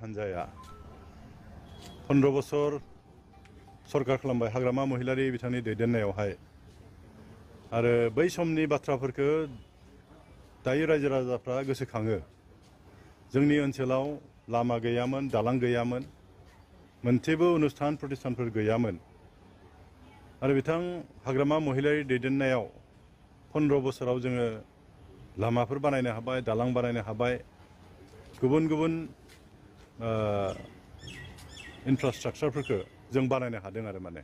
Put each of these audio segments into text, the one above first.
हान्जाया 15 बोसोर सरकार खालामबाय हाग्रामा महिलारि बिथांनि दैदेननायावहाय आरो बै समनि बाथ्राफोरखौ दायो रायजो राजाफ्रा गोसोखाङो। जोंनि ओनसोलाव लामा गैयामोन, दालां गैयामोन, मोनसेबो अनुष्ठान प्रतिष्ठानफोर गैयामोन आरो बिथां हाग्रामा महिलारि दैदेननायाव 15 बोसोराव जोङो लामाफोर बानायनो हाबाय, दालां बानायनो हाबाय, गुबुन गुबुन इनफ्रास्ट्राक्चारफोरखौ जों बानायनो हादों आरो माने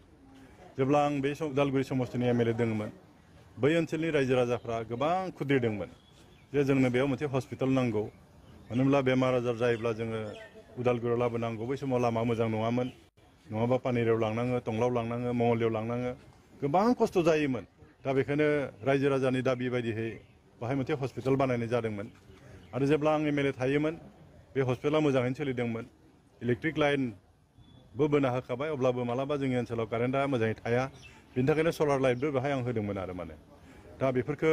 जेब्ला आं बे उदालगुरि समस्तिनि एमएलए दङमोन बै ओनसोलनि रायजो राजाफ्रा गोबां खुद्रिदोंमोन जे जोंनो बेयाव मोनसे हस्पिटाल नांगौ, मानो होनब्ला बेमार आजार जायोब्ला जोङो उदालगुरियाव लाबोनांगौ। बै समाव लामा मोजां नङामोन, नङाबा पानेरियाव लांनाङो, टंलायाव लांनाङो, मंगलदैयाव लांनाङो, गोबां खस्थ' जायोमोन। दा बेखायनो रायजो राजानि दाबि बायदियै बाहाय मोनसे हस्पिटाल बानायनाय जादोंमोन आरो जेब्ला आं एमएलए थायोमोन बे हस्पिटाला मोजाङैनो सोलिदोंमोन। इलेक्ट्रिक लाइनबो बोना होखाबाय, अब्लाबो मालाबा जोंनि ओनसोलाव कारेन्टआ मोजाङै थाया, बिनि थाखायनो सलार लाइटबो बेहाय आं होदोंमोन आरो माने दा बेफोरखौ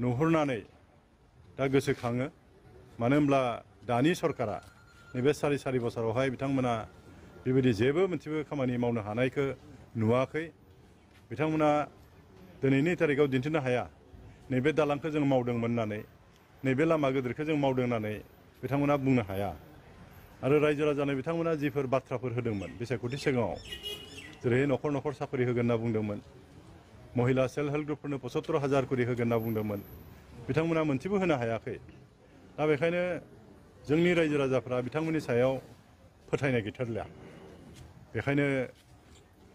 नुहुरनानै दा गोसोखाङो। मानो होनब्ला दानि सरकारा नैबे सारि बोसोरावहाय बिथांमोना बेबायदि जेबो मोनसेबो खामानि मावनो हानायखौ नुवाखै। बिथांमोना दिनैनि तारिखाव दिन्थिनो हाया नैबे दालांखौ जों मावदोंमोन होननानै, नैबे लामा गिदिरखौ जों मावदों होननानै बिथांमोना बुंनो हाया। आरो रायजो राजानो बिथांमोना जिफोर बाथ्राफोर होदोंमोन बिसायख'थि सिगाङाव, जेरै न'खर न'खर साख्रि होगोन होनना बुंदोंमोन, महिला सेल्फ हेल्प ग्रुपफोरनो 75,000 करि होगोन होनना बुंदोंमोन, बिथांमोना मोनसेबो होनो हायाखै। दा बेखायनो जोंनि रायजो राजाफ्रा बिथांमोननि सायाव फोथायनाय गैथारलिया। बेखायनो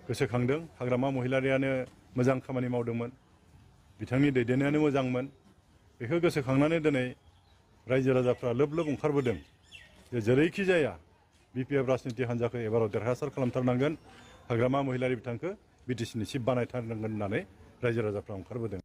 गोसोखांदों हाग्रामा महिलारियानो मोजां खामानि मावदोंमोन, बिथांनि दैदेननायानो मोजांमोन। बेखौ गोसोखांनानै दिनै रायजो राजाफ्रा लोब लोब ओंखारबोदों जे जेरैखि जाया बिपिएफ राजनिति हान्जाखौ एबाराव देरहासार खालामथारनांगोन, हाग्रामा महिलारि बिथांखौ बिटिसिनि चिफ बानायथारनांगोन होननानै रायजो राजाफ्रा ओंखारबोदों।